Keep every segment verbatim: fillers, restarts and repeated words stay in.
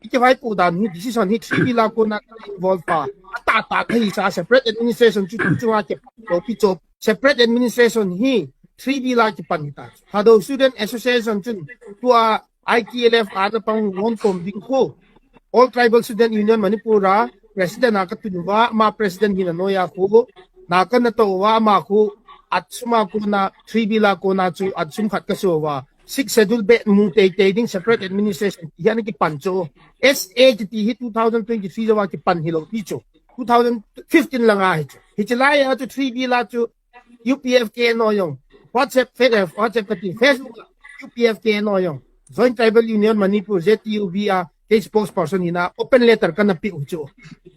Ikivaipoh dan hi decision hi three bill a kona involve pa. Atah tah kahi cha separate administration chu chu chunga kipan pi chu. Separate administration hi three bill a kipan hita. Thadou Student Association chun tua I T L F a na pang lon tom ding khu. All Tribal Student Union Manipur a president a katun uva, ama president hina noiya khu. Na kana to uva ama khu, atsuma kona three bill a kona chu atsum khat kaso uva. Sixth Schedule beh mu teitei ding separate administration hi ana kipan chu. S A kiti hi two thousand twenty-three jouva kipan hilou pi chu. Two thousand fifteen langa hi chu. Hiche laiya chu three bill a chu U P F K N O jong. WhatsApp, Fe-, eh, WhatsApp kati, Facebook, U P F K N O jong. Joint Tribal Union Manipur, J T U B a, kei spokesperson hina, open letter kana pe u chu.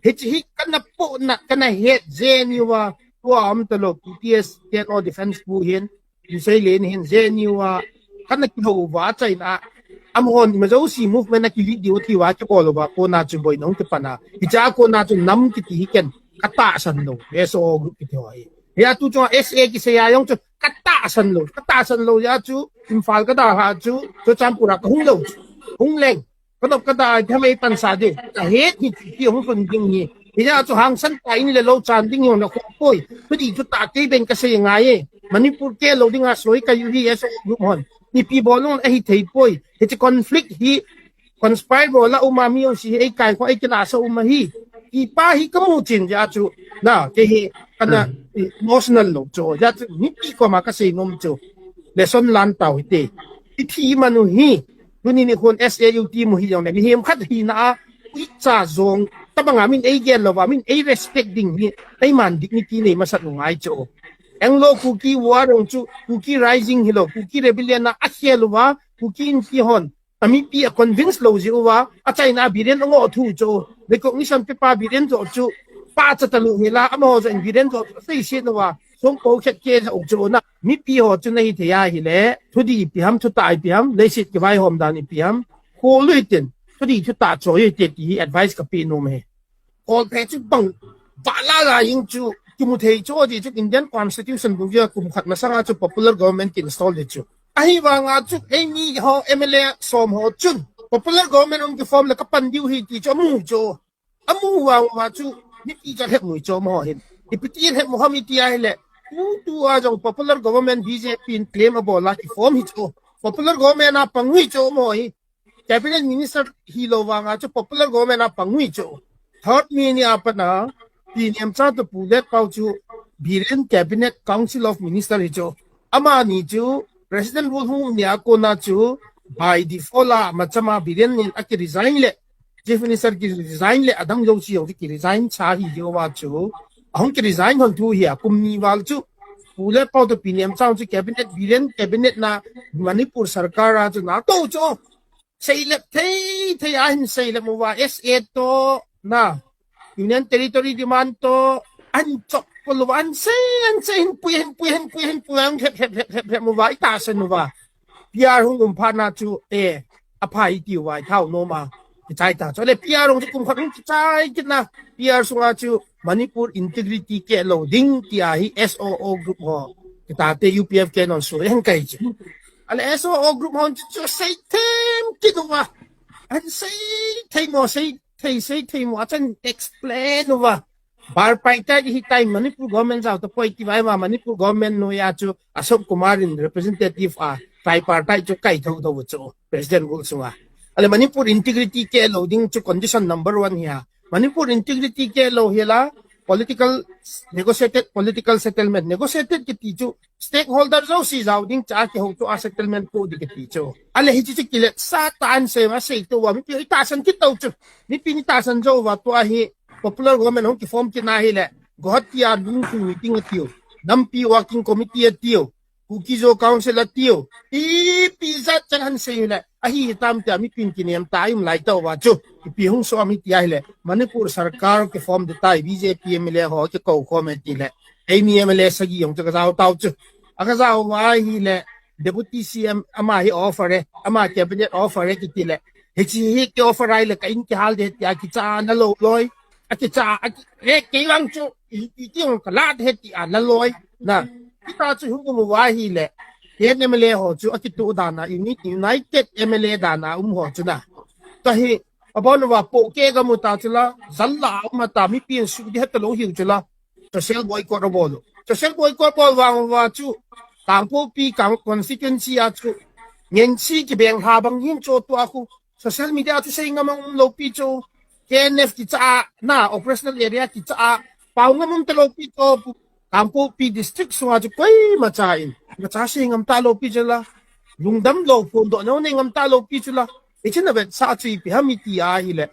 Hiche hi kana poh na, kana het J N U a, tua um talou, P T S, K N O defense pu hin, Pu Seilen hin J N U a, kana kihou uva achaina, amahon ima jouse movement a kilead diu thei uva kibol uva, kona chu boina hung kipan a. Hiche a kona chu nam kiti hi ken katahsan lou, S O O group kiti ho hi. Hia tu chunga S A kisei a jong chu katahsan lou, katahsan lou jeh a chu Imphal kadalhah chu, Churachandpur a kahung lou chu. Hung leng. Kadop kada a, khamei pansa ding. Kahet hi, hi hung lhun ding hi. Hia chu hangsan tah in le lou chan ding jong nakhop poi. Thudih thutah kei beng kasei ngai e. Manipur keh lou dinga soi kayu hi S O O group hon. Ipi bol un ahithei poi. Hiche conflict hi conspire bol a um a mi jouse hi eikaikhoh eikilahsah um ahi. Ipa hi kamu chin jeh a chu. Na, kei hi kana, hmm, emotional lou chu. Jeh a chu mipi koma kasei nom chu. Lesson lan tau hite. Ithi imanu hi. Tuni nikhon S A U ti mu hijongle, mihem khat hina a, uicha jong, tabanga min eigel louva, min ei respect ding hi, eiman dignity nei masat u ngai chu. Anglo Kuki War jong chu, Kuki Rising hilou, Kuki Rebellion a akhel uva, Kuki Inpi hon, amipi a convince lou jeh uva, achaina Biren angoh thu chu, recognition paper Biren joh chu, pahcha talou hila, amaho joh in Biren joh chu, seiset uva, songko khet keh jeh u chu na, mipi ho chu nahi thei ahile, thudih ipi ham, thutah ipi ham, leiset kivaihom dan ipi ham, kholui tin, thudih thutah choi ute ti hi advice kape nom e. Kholphe chu bang, vala la jing chu, kimu thei chu, ajeh chu Indian Constitution bung jeh a kum khat masanga chu popular government ki install ding chu. Ahivanga chu, eimi ho M L A som ho chun, popular government hung kiform le kapan diu ahi ti chu amu chu. Amu vang uva chu, mipi chu alhep u hi chu amaho hin. Ipi ti alhep u ham iti ahile, tutua jong popular government B J P in claim abol a kiform hi chu. Popular government a pang u hi chu amaho hi. Cabinet minister hilou vanga chu popular government a pang u hi chu. Third mi ni a pat a, Pi Nemchao toh Pu Letpao chu Biren Cabinet Council of Minister hi chu. Amani chu President rule hung nia kona chu by default a machama Biren in aki resign le, Chief Minister ki resign le, adang jouse jong ki resign cha hi jeh uva chu. Ahung ki resign hon thu hi a kum ni val chu. Pu Letpao toh Pi Nemchao chu cabinet, Biren cabinet na Manipur sarkar a chu na to chu. Seilep thei thei a hin seilep uva S A toh na. Union Territory demand toh, an chop polo, an sei, an sei, hin pui, hin pui, hin pui, hin pui, an hep, hep, hep, hep, hep, uva, itahsan uva. P R hung um phat na chu, eh, aphai iti uva, ithao nom a, kichai ta. Chule P R hung chu kum khat hung kichai kit na, P R sunga chu Manipur integrity keh lou ding tia hi S O O group ho. Kitate U P F K non su, eh, hung kai chu. Ale S O O group hon chu, chu sei them kit uva. An sei thei mo, sei thei, sei thei mo, achan explain uva. Bar pai ta hi tai Manipur government jao tapoi ti vai ma Manipur government noiya chu Ashok Kumar in representative a tripartite chu kai tho tho chu President rule sunga. Ale Manipur integrity keh lou ding chu condition number one hi a. Manipur integrity keh lou hi la political negotiated political settlement. Negotiated kiti chu stakeholder jouse jao ding cha kihou chu a settlement po ding kiti chu. Ale hichu chu kilet sa ta an sei ma sei to uva mipi itahsan kit to chu. Mipi ni tahsan jou uva tua hi popular government hung kiform kit na hile. Guwahati a lungthu meeting atiu. Nampi working committee atiu. Kuki-Zo Council atiu. Ipi jat chan han sei hile. Ahi hitam tia mipin kinem ta a um lai tauva chu. Ipi hung som hiti ahile. Manipur sarkar kiform ding tai B J P M L A ho kikou khom e tile. Eimi M L A sagi jong chu kajao tau chu. Akajao uva ahile. Deputy C M ama hi offer e. Ama cabinet offer e kitile. Hiche hi ki offer ahile ka in kihal ding tia kicha na lou loi. Akicha, aki, eh, kei vang chu, i, i, ti jong ka lat he ti a na loi, na. Kita chu hung um uva ahile, K N M L A ho chu, akituh dan a, uni-, United M L A dan a um ho chu na. Tua hi, Abon uva pohkeh gam u ta chu la, jal la a um ta, mipi in suh ding heta lou hiu chu la. Social boycott abol u. Social boycott bol vang uva chu, Kangpokpi, Kang constituency a chu, ngensi kibeng ha bang hin cho tua khu, social media chu sei ngam a um lou pi chu, K N F kicha a, na, operational area kicha a, pao ngam um ta lou pi chu, Kangpokpi district sunga chu koima cha in, ma cha sei ngam ta lou pi chu la, lungdam lou phondoh na nei ngam ta lou pi chu la, hiche na vetsah chu ipi ham iti a hile,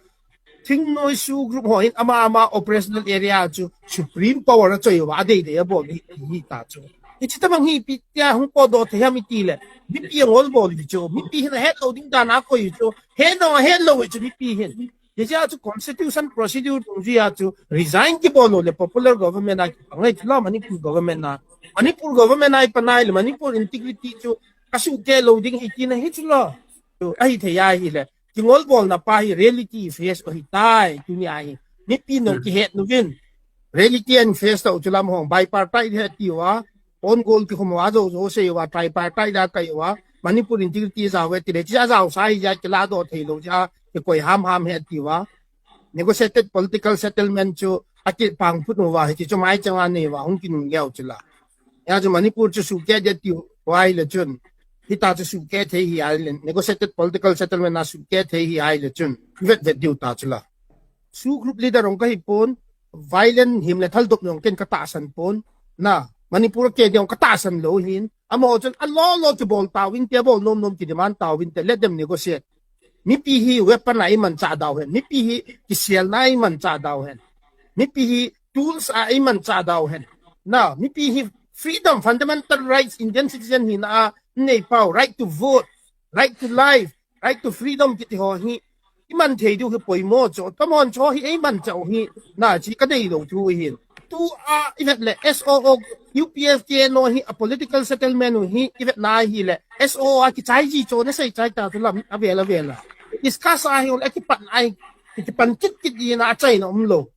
Thingnoi SoO group ho hin ama ama operational area chu supreme power a choi uva, adei dei abol hi, hi ta chu. Hiche tabang hi ipi tia hung potdoh thei ham iti le, mipi angol bol hi chu, mipi hin ahet lou ding dan a koi hi chu, het lou, het lou hi chu mipi hin. Hiche a chu constitution procedure dungjui a chu resign kibol lou le popular government a kipang ahi chu la Manipur government a. Manipur government a ipan ahi le Manipur integrity chu kasuhkeh lou ding hi tina hi chu la. Chu ahi thei ahi le. Kingol bolna pa hi reality face u ahi tai, tuni a hi. Mipi nong kihet nu vin. Reality and face ta u chu lam hong bipartite he ti uva. On goal kikhum uva jo jo sei uva tripartite da kai uva. Manipur integrity ja uve ti le. Chi a ja u sa hi ja kila doh thei lou ja. Kikoi ham ham he ti uva. Negotiated political settlement chu akipang phut uva. Hiche chu mai chang a nei uva. Hung kinung leu chu la. Hia chu Manipur chu suhkeh ding tiu ahi le chun. Hita chu suhkeh thei hi ahi le. Negotiated political settlement a suhkeh thei hi ahi le chun. Vet vet diu ta chu la. SoO group leader ong kahi pon. Violent him le thaldop ong ken katahsan pon. Na, Manipur keh ding ong katahsan lou hin. Amaho chun alou lou kibol tauvin te, bol nom nom kidemand tauvin te. Let them negotiate. Mipi hi weapon a imanchah dau hen. Mipi hi kiselna a imanchah dau hen. Mipi hi tools a imanchah dau hen. Na, mipi hi freedom, fundamental rights, Indian citizen hina a nei pau, right to vote, right to life, right to freedom kiti ho hi iman thei diu hi poimo chu. Tamon chu hi eimanchah u hi, na, chi kadei lou thu hi. Tu a ivet le S O O, U P F K N O hi a political settlement u hi ivet na hi le S O O a kichai ji chu na sei chai ta tu lam avel avel a. Discuss a hi ul akipan ai, kipan kit kit ji na achaina umlou.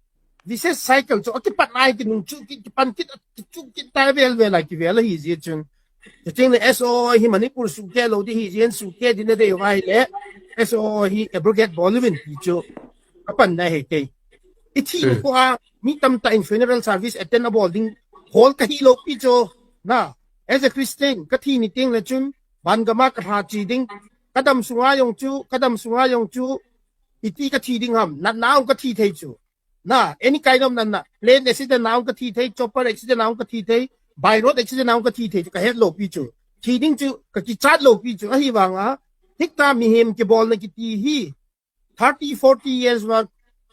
Vicious cycle chu akipat nai kinung chu ki, kipan kit, chu kit tai vel vel a kivel ahi ji chun. Chuting le S O O hi Manipur suhkeh lou ding hi jin suhkeh ding na dei uva ahile. S O O hi abrogate bol uvin ti chu. Kapan na hi kei. Ithi ko a mi tamtah in funeral service attend abol ding hol kahi lou pi chu. Na, as a Christian, kathi ni teng le chun, van gam a kalha chi ding. Kadam sunga jong chu, kadam sunga jong chu, iti kathi ding ham, natna a kathi thei chu. Na, any kind of natna, plane accident a kathi thei, chopper accident a kathi thei, by road accident a kathi thei chu, kahet lou pi chu. Thi ding chu, kakichat lou pi chu, ahivang a, hita mihem kibolna kiti hi, thirty, forty years uva,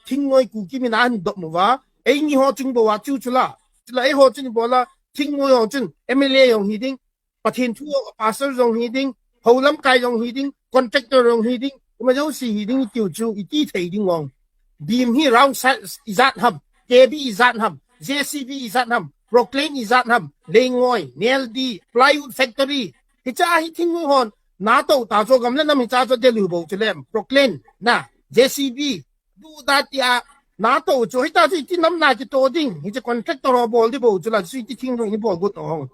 Thingnoi Kuki min a hin dop uva, eini ho chung bou a chu chu la. Chu la eiho chun bol a, Thingnoi ho chun, M L A jong hi ding, Pathen thu a pastor jong hi ding, hou lamkai jong hi ding, contractor jong hi ding, ima jouse hi ding tiu chu, iti thei ding ong. Beam hi round size ijat ham, K B ijat ham, J C B ijat ham, Proclain ijat ham, Leingoi, Neldi, Plywood Factory. Hicha hi Thingnoi hon, nato ta chu gam le nam hicha chu Delhi bou chu lem, Proclain, na, J C B, Du da tia, nato chu, hita chu iti nam na kito ding, hiche contractor ho bol ding bou chu la, chu iti Thingnoi ni bol got ong.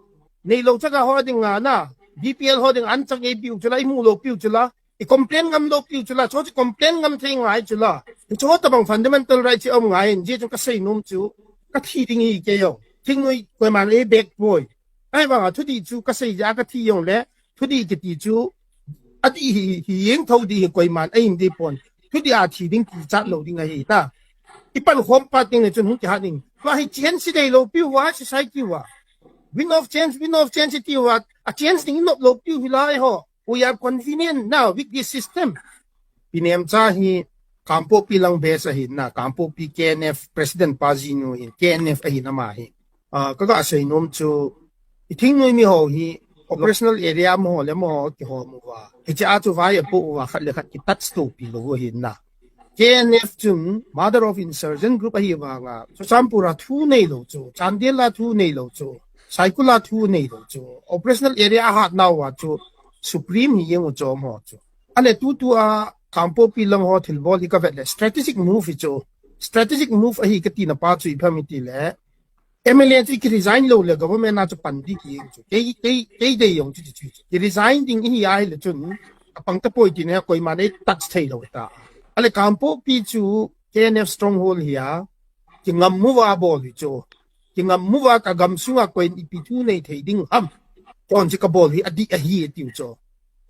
Neilou chaga ho ding a na, B P L ho ding an chang e piu chu la, imu lou piu chu la, i complain ngam lou piu chu la, chu chu complain ngam thei ngai chu la. Chu tabang fundamental right chu um ngai, je chu kasei nom chu, kathi ding hi kei jong. Thingnoi koiman ei bek poi. Ahivang a thudih chu kasei ja kathi jong le, thudih kiti chu, adih hi, hi jeng tho dih hi koiman a in dih pon. Thudih a thi ding kichat lou ding ahi ta. Ipan khom pa teng le chun hung kihat ding. Tua hi change si dei lou piu va, society va. Wind of change, wind of change ti va. A change ding inop lou piu hi lai ho. We are convenient now with this system. Pi Nemcha hi Kangpokpi lang base ahi na, Kangpokpi K N F President pa jinu hin, K N F ahi na ma hi. Ah, kaga sei nom chu, i Thingnoi mi ho hi, operational area mo ho le mo ho kihom uva. Hiche a chu vai apo uva khat le khat ki touch to pi lou ahi na. K N F chun mother of insurgent group ahi vang a, Churachandpur a thu neilou chu, Chandel a thu neilou chu, Saikul a thu neilou chu, operational area a hat nau a chu, supreme hi jeng u chom ho chu. Ale tutu a Kangpokpi lang ho thilbol hi kavet le, strategic move hi chu, strategic move ahi katina pa chu ipi ham iti le, M L A chu ki resign lou le government a chu pan ding kiti chu. Kei, kei, kei dei jong chu, chu, chu. Ki resign ding ihi ahile chun, apang tapoi tina koiman ei touch thei lou ta. Ale Kangpokpi chu K N F stronghold hi a, kingam uva bol hi chu. Kingam uva ka gam sunga koiin ipi thu nei thei ding ham. Kon chi ka bol hi adih ahi tiu chu.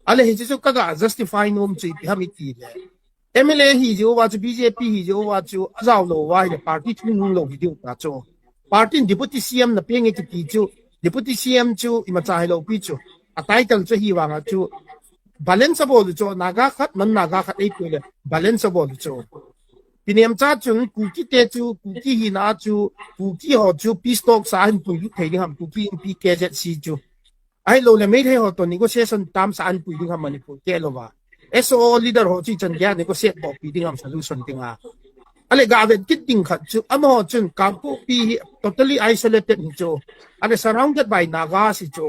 Ale hichu chu ka ga justify nom chu ipi ham iti le. M L A hi jeh uva chu B J P hi jeh uva chu ajao lou uva hi le party thu nung lou hi diu ta chu. Party in Deputy C M na penge kiti chu, Deputy C M chu imacha hilou pi chu. A title chu hi vanga chu balance abol chu, Naga khat, non Naga khat ei pi le balance abol chu. Pi Nemcha chun Kuki te chu, Kuki hina chu, Kuki ho chu peace talk sa hin puilut thei ding ham, Kuki Inpi K Z C chu. Ahilou le Meitei ho toh negotiation tam sa an pui ding ham Manipur keh louva. S O O leader ho chu ichan geiya negotiate bol pi ding ham solution dinga. Ale ga vet kit ding khat chu, amaho chun Kangpokpi hi totally isolated hi chu. Ale surrounded by Nagas hi chu.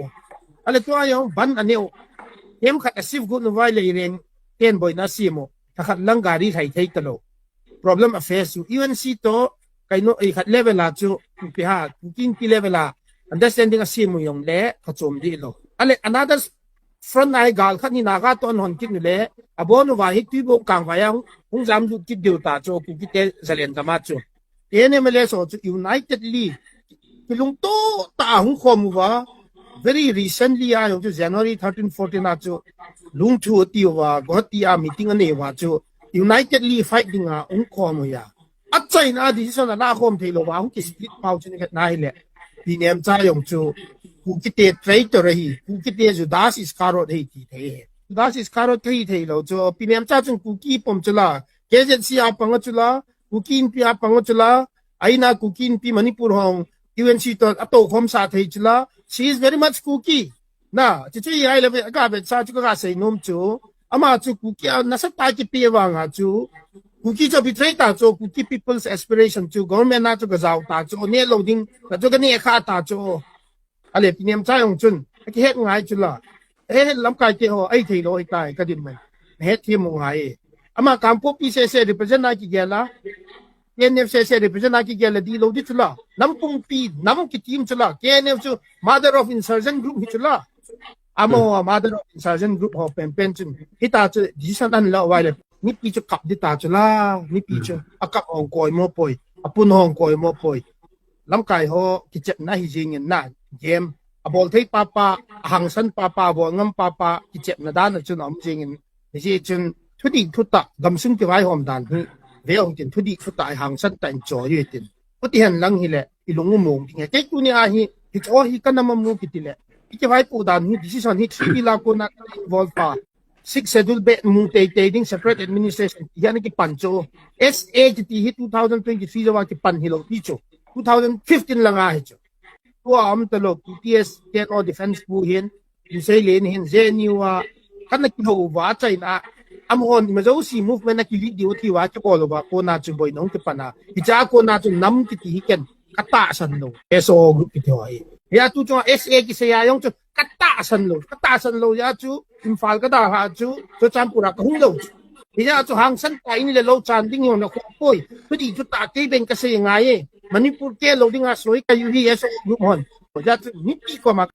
Ale tua jong ban aneo. Kem khat a shift got uva le Iren ten boina simu. Thakhat lang gari thai thei talou. Problem a face chu U N C toh, kaino, eh, khat level a chu, ipi ham, Kuki Inpi level a understanding asem u jong le, ka chom dih lou. Ale, another front a hi gal khat hi Naga toh an hon kit u le, abon uva hi Tuibuong Kangvai a hung, hung jam lut kit diu ta chu, Kuki te Zalen gam a chu. T N M L S ho chu unitedly, kilungto tah a hung khom uva, very recently a jong chu January thirteen, fourteen a chu, Lungthu ati uva, Guwahati a meeting anei uva chu, unitedly fight dinga hung khom uva. Achaina a decision ala khom thei louva, hung ki split pau chu ni khat na hi le. Pi Nemcha jong chu, Kuki te traitor ahi, Kuki te Judas Iscariot ahi ti thei. Judas Iscariot kahi thei lou chu, Pi Nemcha chun Kuki pom chu la, K Z C a pang a chu la, Kuki Inpi a pang a chu la, aina Kuki Inpi Manipur hong U N C toh atou khom sa thei chu la, she is very much Kuki. Na, chu chu i ai le ve, ka vet sa chu ka sei nom chu. Ama chu Kuki a nasatah a kipe vanga chu. Kuki chu betray ta chu, Kuki people's aspiration chu, government a chu ka jao ta chu, ne lou ding, ka chu ka ne kha ta chu. Ale Pi Nemcha jong chun, akihet ngai chu la. Eh, lamkai te ho, ahi thei lou, ahi tai, ka din mai. Nahet them u ngai. Ama Kangpokpi sese represent a kigel a. K N F sese represent a kigel a dih lou ding chu la. Nam pumpi, nam kiti um chu la. K N F chu mother of insurgent group hi chu la. Amaho mother of insurgent group ho penpen chun. Hita chu decision an la uva le. Mipi chu kap ding ta chu la. Mipi chu. A kap hong koi mo poi. A pun hong koi mo poi. Lamkai ho kichepna hi jingin na, game. Abol thei papa, ahangsan papa, abol ngam papa, kichepna dan a chun aum jingin. Hijeh chun, thudih thutah, gamsung kivaihom dan hi, ve ong tin, thudih thutah, ahangsan tah in choi u hitin. Hiti hen lang hile, ilung umong ding e. Kei tuni a hi, hicho hi ka nam amu kiti le. Ikivaipoh dan hi, decision hi, three P la kona involve pa. Sixth Schedule beh mu teitei ding separate administration ti hi ana kipan chu. S A kiti hi two thousand twenty-three jouva kipan hilou ti chu. Two thousand fifteen langa hi chu. Tua um talou P T S ten o defense pu hin, Lusei Len hin, J N U a, kana kihou uva achaina, amahon ima jouse movement a kilead diu thiuva kibol uva, kona chu boina hung kipan a. Hicha kona chu nam kiti hi ken, ka tahsan lou. S O O group kiti ho hi. Hia tu chunga S A kisei a jong chu, ka tahsan lou, ka tahsan lou jeh a chu, Imphal ka dalha chu, Churachandpur a ka hung lou chu. Hijeh a chu hangsan tah in le lou chan ding jong na kho poi. Thudih thutah kei ben ka sei ngai e. Manipur keh lou dinga soi ka u hi S O O group hon. Hijeh a chu mipi koma